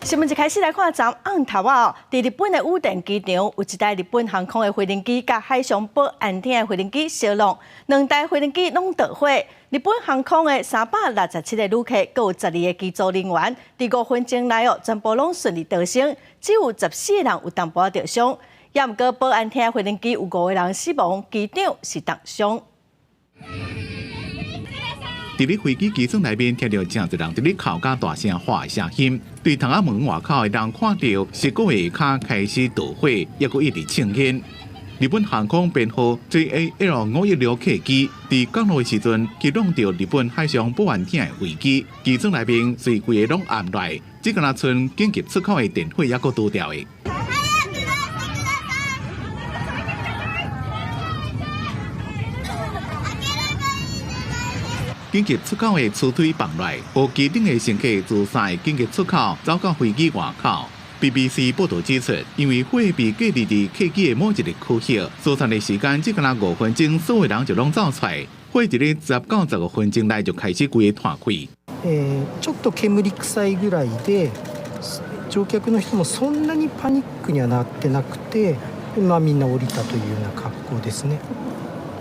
新聞一開始來看，昨暗頭啊，佇日本的羽田機場有一台日本航空的飛行機佮海上保安廳的飛行機相挵，兩台飛行機攏著火。日本航空的367個旅客，閣有12個機組人員，佇5分鐘內哦，全部攏順利逃生，只有14個人有淡薄仔著傷。也毋過保安廳的飛行機有五個人死亡，機長是重傷。佇咧飛機機艙內面，聽著誠濟人佇咧哭佮大聲喊的聲音。對窗仔門外口的人看著，石鼓下跤開始著火，猶閣一直衝煙。日本航空編號 JAL 516客機佇降落的時陣，去挵著日本海上保安廳的飛機，機艙內面隨規个攏暗來，只敢若賰緊急出口的電火猶閣拄著的。緊急出口的磁推放來，予機頂的乘客自三个緊急出口走到飛機外口。BBC 報導指出，因為火被隔離佇客機的某一個區域，疏散的時間只敢若5分鐘，所有人就攏走出來。火佇咧10到15分鐘內就開始規个湠開。ちょっと煙臭いぐらいで、乗客の人もそんなにパニックにはなってなくて、まあみんな降りたというような格好ですね。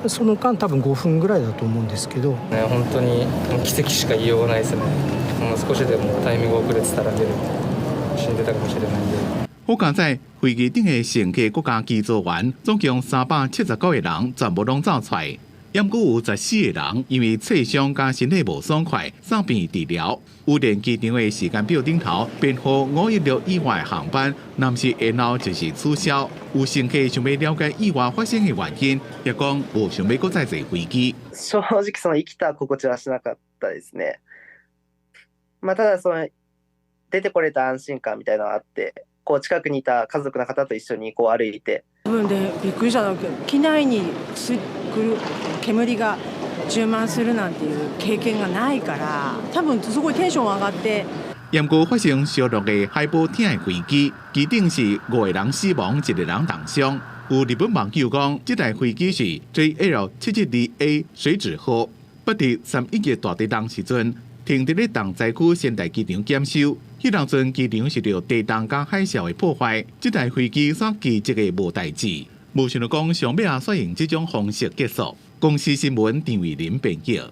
その間多分5分ぐらいだと思うんですけど。ね、本当に奇跡しか言いようがないですね。もう少しでもタイミング遅れてたら死んでたかもしれないんで。好佳哉，飛機頂的乘客閣加機組員總共379個人，全部攏走出來。猶閣有14個人因為挫傷佮身體無爽快，送院治療。羽田機場的時間表頂頭編號516以外航班，若毋是延後就是取消。有乘客想欲了解意外發生的原因，也講無想欲閣再坐飛機。正直その生きた心地はしなかったですね。まあただその出てこれた安心感みたいなのがあって、こう近くにいた家族の方と一緒にこう歩いて。自分でびっくりしたのは機内に来る煙が充満するなんていう経験がないから、多分すごいテンション上がって。毋過發生燒落的海保廳的飛機，機頂是五個人死亡，一個人重傷。有日本網友講，這台飛機是 JL 772A 水紙號，捌佇3.11大地震時陣停佇咧重災區仙台機場檢修。彼當陣機場受著地震佮海嘯的破壞，這台飛機煞奇蹟的無代誌。無想著講，上尾仔煞用這種方式結束。公視新聞張偉林編譯。